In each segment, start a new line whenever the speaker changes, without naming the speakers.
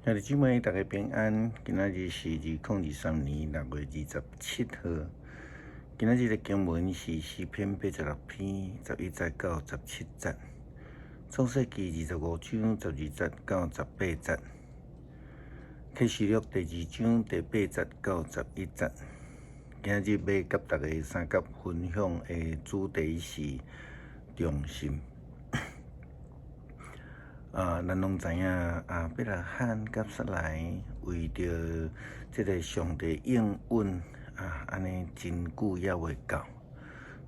兄弟姊妹，大家平安。今仔日是2023年6月27號。今仔日的經文是詩篇86篇11節到17節，創世記25章12節到18節，啟示錄第二章第八節到11節。今仔日欲佮大家相佮分享的主題是忠心。啊，咱攏知影亞伯拉罕佮撒萊為著這个上帝應允啊，按呢真久猶未到，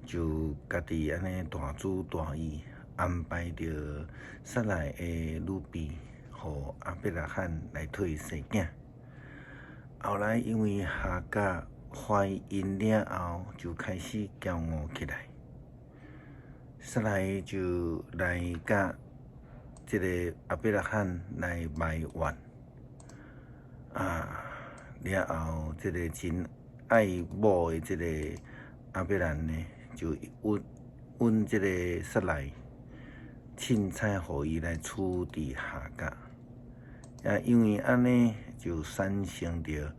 就家己按呢大主大意安排著撒萊的女婢，予亞伯拉罕來替伊生囝。後來因為夏甲懷孕了後，就開始驕傲起來，撒萊就來佮這个亞伯拉罕來埋怨，啊，了後這个真愛某的這个亞伯蘭呢，就允允這个撒萊凊彩予伊來處置夏甲，啊，因為按呢就產生著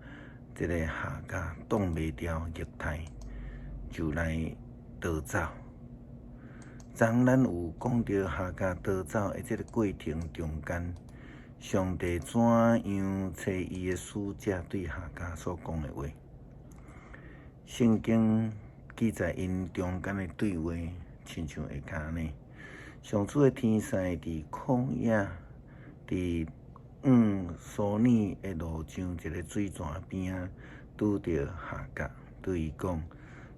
這个夏甲擋袂牢虐待，就來逃走。昨咱有講著夏甲逃走的這个過程中間，上帝怎樣差伊的使者對夏甲所講的話？聖經記載𪜶中間的對話，親像下跤按呢。上主的天使佇曠野，佇往蘇珥的路上一个水泉邊仔，拄著夏甲，對伊講：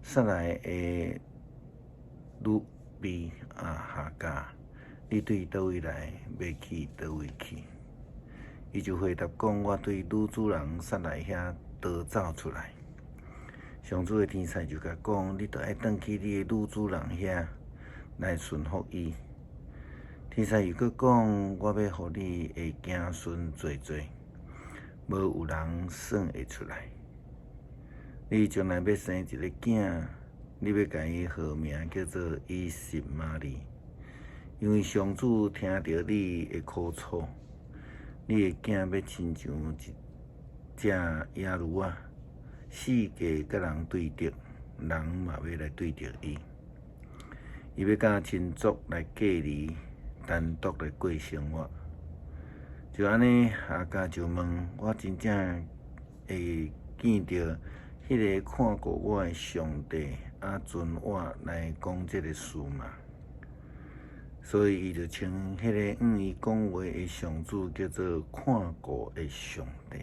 撒萊的女婢啊，夏甲，你對佗位來，欲去佗位去？伊就回答講：我對女主人撒萊遐逃走出來。上主的天使就共講：你著愛轉去你的女主人遐來順服伊。天使又閣講：我欲予你的子孫濟濟，無有人算會出來。你將來欲生一个囝，你欲共伊號名叫做以實瑪利，因為上主聽著你的苦楚，你的囝欲親像一隻野驢仔，四界佮人對敵，人嘛欲來對著伊。伊欲佮親族來隔離，單獨來過生活。就按呢，夏甲就問我真正會見著彼个看顧我的上帝，啊，准我來講這个事嗎？所以伊就稱彼个向伊講話的上主叫做看顧的上帝。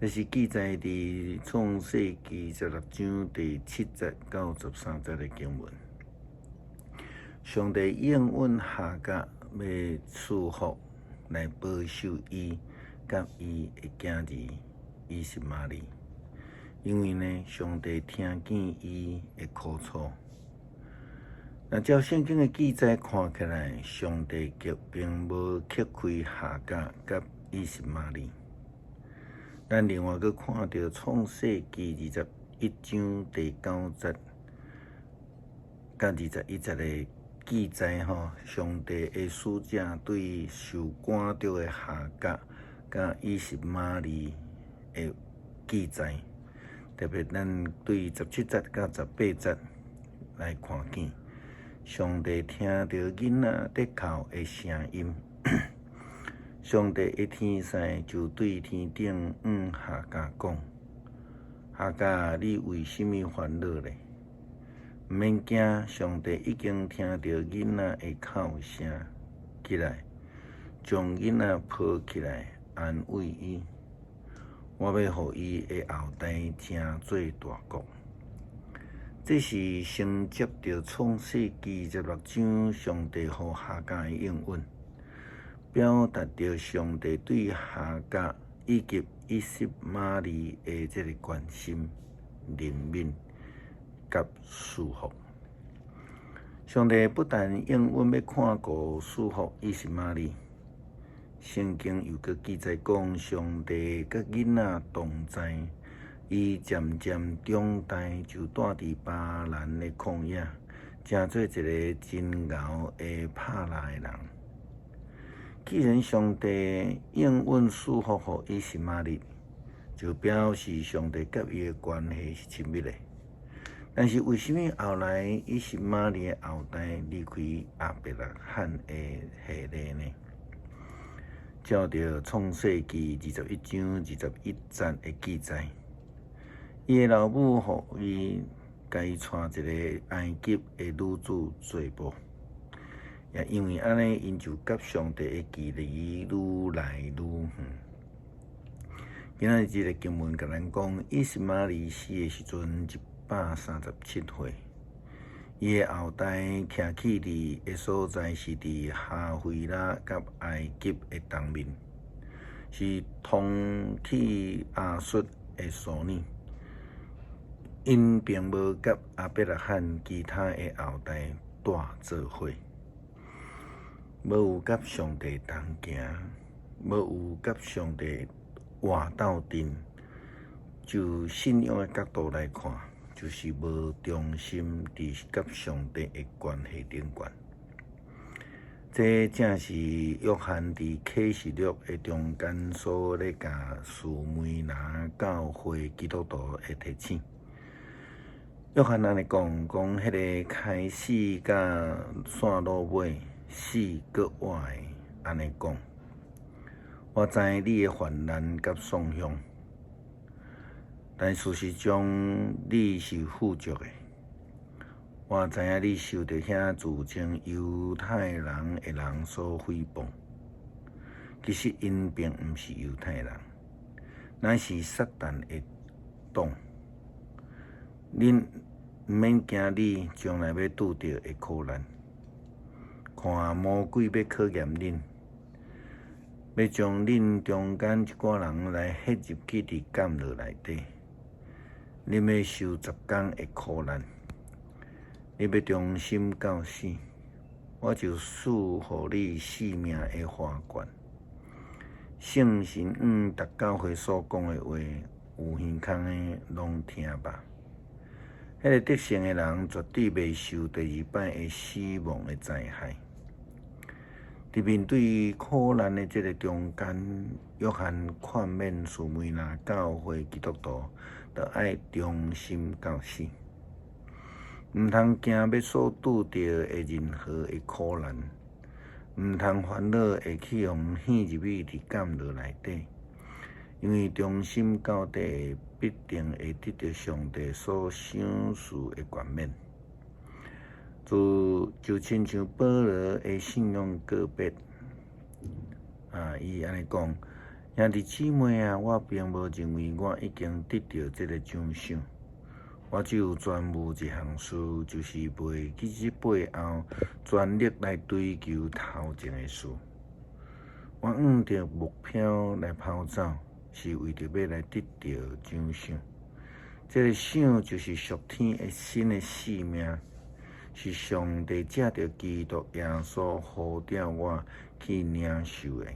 這是記載佇創世記16章第7節到13節的經文。上帝應允夏甲，欲賜福來保守伊佮伊的囝兒以實瑪利。因為呢，上帝聽見伊的苦楚。若照聖經的記載看起來，上帝卻並無撇開夏甲佮以實瑪利。咱另外閣看著創世記21章第9節佮21節的記載吼，上帝的使者對受趕著的夏甲佮以實瑪利的記載。特別咱對17節到18節來看見，上帝聽著囡仔咧哭的聲音，上帝的天使就對天頂向夏甲講：夏甲，你為啥物煩惱咧？毋免驚，上帝已經聽著囡仔的哭聲，起來，將囡仔抱起來，安慰伊。我欲予伊的後代成做大國。這是承接著創世記26章上帝予夏甲的應允，表達著上帝對夏甲以及以實瑪利的這个關心、憐憫佮賜福。上帝不但應允欲看顧賜福以實瑪利。聖經又閣記載講，上帝佮囡仔同在，伊漸漸長大，就蹛佇巴蘭的曠野，成做一个真𠢕的拍獵的人。既然上帝應允賜福予以實瑪利，就表示上帝佮伊的關係是親密的。但是為啥物後來以實瑪利的後代離開亞伯拉罕的系列呢？照著創世記21章21節的記載，伊的老母予伊共伊娶一个埃及的女子做某，也因為按呢，𪜶就佮上帝的距離愈來愈遠。今仔日這个經文共咱講，以實瑪利死的時陣137歲，伊的後代徛起佇的所在是佇哈腓拉佮埃及的東面，是通去亞述的樞紐。𪜶並無佮亞伯拉罕其他的後代蹛做伙，無有佮上帝同行，無有佮上帝活鬥陣。就信仰的角度來看，就是無忠心佇佮上帝的關係頂懸。這正是約翰佇啟示錄的中間所咧共士每拿教會基督徒的提醒。約翰按呢講，講彼个開始佮線路尾死閣活的按呢講，我知你的患難佮喪鄉，但事實上你是富足的。我知影你受著遐自稱猶太人的人所誹謗，其實𪜶並毋是猶太人，乃是撒旦的黨。恁毋免驚你將來欲拄著的苦難。看魔鬼欲考驗恁，欲將恁中間一寡人來彼入去佇監牢內底，恁欲受10工的苦難。你欲忠心到死，我就賜予你生命的花冠。聖神向逐教會所講的話，有耳孔的攏聽吧。彼个得勝的人絕對袂受第二擺的死亡的災害。佇面對苦難的這个中間，約翰勸勉士每拿教會基督徒，著愛忠心到死，毋通驚欲所拄著的任何的苦難，毋通煩惱會去予彼入去佇監牢內底，因為忠心到底，必定會得著上帝所賞賜的冠冕。就親像保羅的信仰告白，啊，伊按呢講：兄弟姊妹啊，我並無認為我已經得著這个獎賞，我只有專務一項事，就是袂記這背後，全力來追求頭前的事。我向著目標來跑走，是為著欲來得著獎賞。這个賞就是屬天的新的生命，是上帝藉著基督耶穌呼召我去領受的。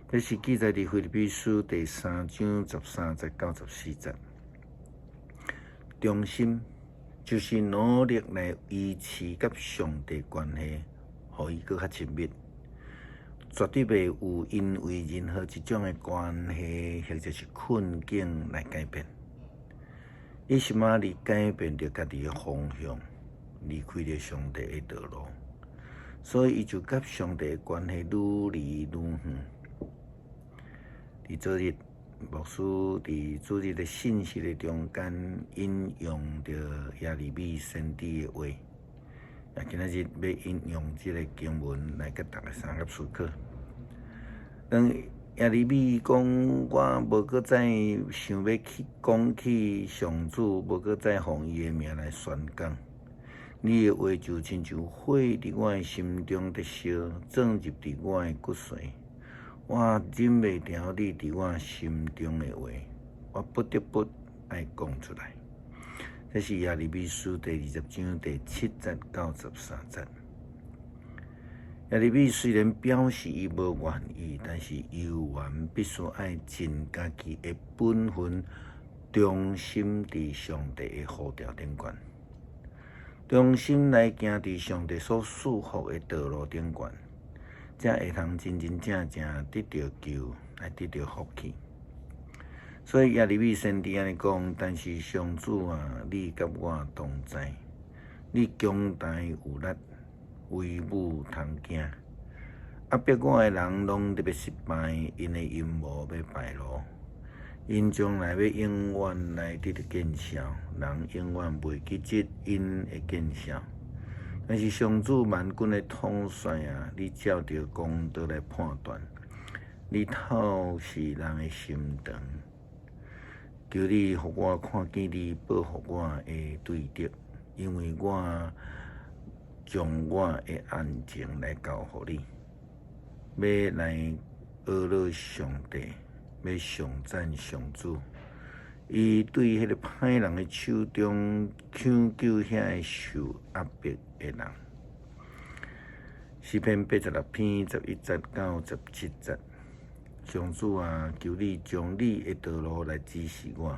這是記載佇腓立比書第3章13節到14節。忠心就是努力來維持佮上帝關係，予伊閣較親密。絕對袂有因為任何一種的關係或者是困境來改變。以實瑪利改變著家己的方向，離開著上帝的道路，所以伊就佮上帝的關係愈離愈遠。佇昨日，牧師佇主日的信息的中間引用著耶利米先知的話，也今仔日欲引用這个經文來佮大家相佮思考。當耶利米講，我無閣再想欲去講起上主，無閣再奉伊的名來宣講。你的話就親像火佇我的心中佇燒，鑽入佇我的骨髓。我忍袂牢你佇我心中的話，我不得不愛講出來。這是耶利米書第20章第7節到13節。耶利米雖然表示伊無願意，但是猶原必須愛盡家己的本分，忠心佇上帝的呼召頂懸，忠心來行佇上帝所賜福的道路頂懸。才會通真真正正得著救，來得著福氣。所以耶利米先知按呢講，但是上主啊，你佮我同在，你強大有力，威武通驚。壓迫我的人攏得欲失敗，𪜶的陰謀欲敗露。𪜶將來欲永遠來得著見笑，人永遠袂記得𪜶的見笑。但是上主萬軍的統帥啊，你照著公道來判斷，你透視人的心腸。求你予我看見你報復我的對敵，因為我將我的案情來交予你，欲來呵咾上帝，欲頌讚上主。伊對彼个歹人的手中搶救遐个受壓迫的人。詩篇86篇11節到17節。上主啊，求你將你的道路來指示我，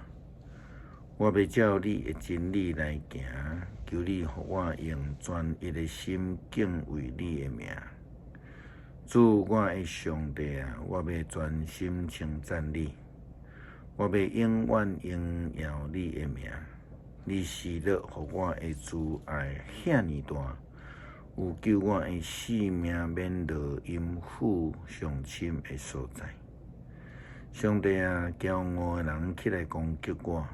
我欲照你的真理來行。求你予我用專一的心敬畏你的名。主我的上帝啊，我欲專心稱讚你，我欲永遠榮耀你的名。你施樂予我的慈愛遐爾大，有救我的性命免落陰府上深的所在。上帝啊，驕傲的人起來攻擊我，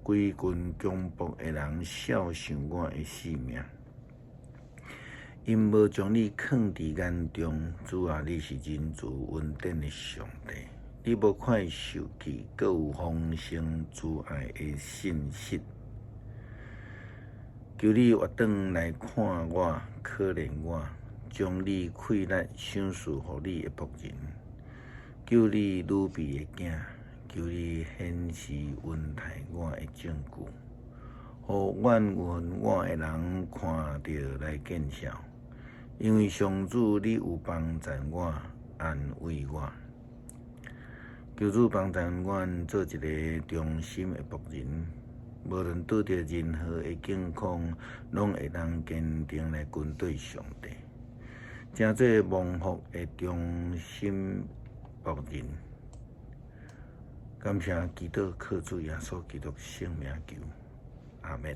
規群強暴的人肖想我的性命。𪜶無將你囥佇眼中，主啊，你是仁慈恩典的上帝，你無快受氣，閣有豐盛慈愛的信實。求你越轉來看我，可憐我，將你氣力賞賜予你的僕人。救你女婢的囝，求你顯示恩待我的證據，予怨恨我的人看著來見笑，因為上主你有幫贊我，安慰我。求主幫贊阮做一个忠心的僕人，無論拄著任何的境況，攏會當堅定來跟隨上帝，成做蒙福的忠心僕人。感謝祈禱，靠主耶穌基督聖名求，阿們。